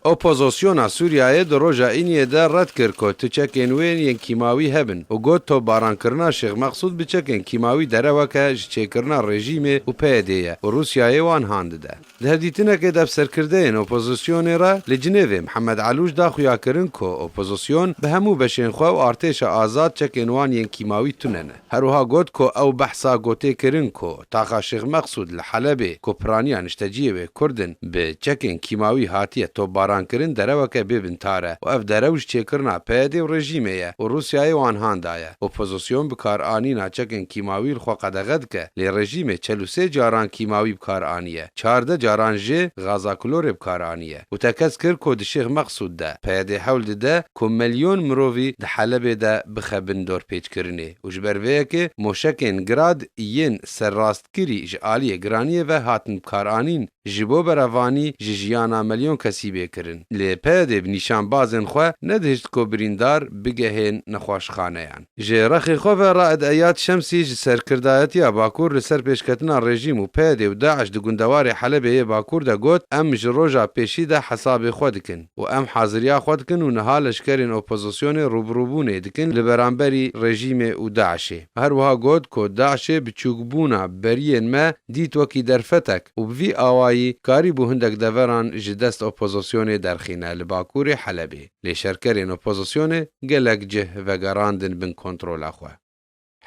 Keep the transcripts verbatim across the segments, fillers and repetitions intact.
Opozisyona Sûriyeyê di roja Îniyê de red kir ku tu çekên wê yên kîmawî hebin û got topbarankirina Şêx Meqsûd bi çekên kîmawî derewek e ji çêkirina rejîmê û P Y D'ê ye û Rûsyayê wan han dide. Di hevdîtinekê de bi serkirdeyên opozisyonê re li Cinêvê Mihemed Elûş da xuyakirin ku opozisyon bi hemû beşên xwe û artêşa azad çekên wan yên kîmawî tune ne. Her wiha got ku ew behsa gotê kirin ku taxa Şêx Meqsûd li Helebê ku piraniya nişteciyê wê Kurd in bi çekên kîmawî hatiye topbarankirin dereweke bê bintar e û ev derew ji çêkirina P Y D û rejîmê ye û Rûsyayê wan han daye. Opozisyon bikaranîna çekên kîmawî li xwe qedexe dike, lê rejîmê çel û sê caran kîmawî bikar aniye, çardeh caran jê gaza klorê bikar aniye û tekez kir ku di Şêx Meqsûd de P Y D hewl dide ku milyon mirovî di Helebê de bixe bin dorpêçkirinê û ji ber vê yekê moşekên Grad yên serrastkirî ji aliyê giraniyê ve hatin bikaranîn, ji bo berevanî ji jiyana milyon kesî bê kirin. Lê P Y D bi nîşanbazên xwe nedihişt ku birîndar bigehên nexweşxaneyan. Ji rexê xwe ve Raed Eyad Şemsî ji serkirdayetiya Bakur li ser pêşketina rejîm û P Y D û DAIŞ di gundewarê Helebê yê Bakur de got, em ji roja pêşî de hesabê xwe dikin û em haziriya xwe dikin û niha leşkerên opozisyonê rûbirûbûnê dikin li beramberî rejîmê û DAIŞê. Her wiha got ku DAIŞê biçûkbûna beriyên me dît wekî derfetek û bi vî awayî karîbû hindek deveran ji dest opozisyonê derxîne li Bakurê Helebê. Lê şerkerên opozisyonê gelek cih vegerandin bin kontrola xwe.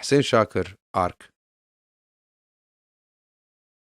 Hisên Şakir, Ark.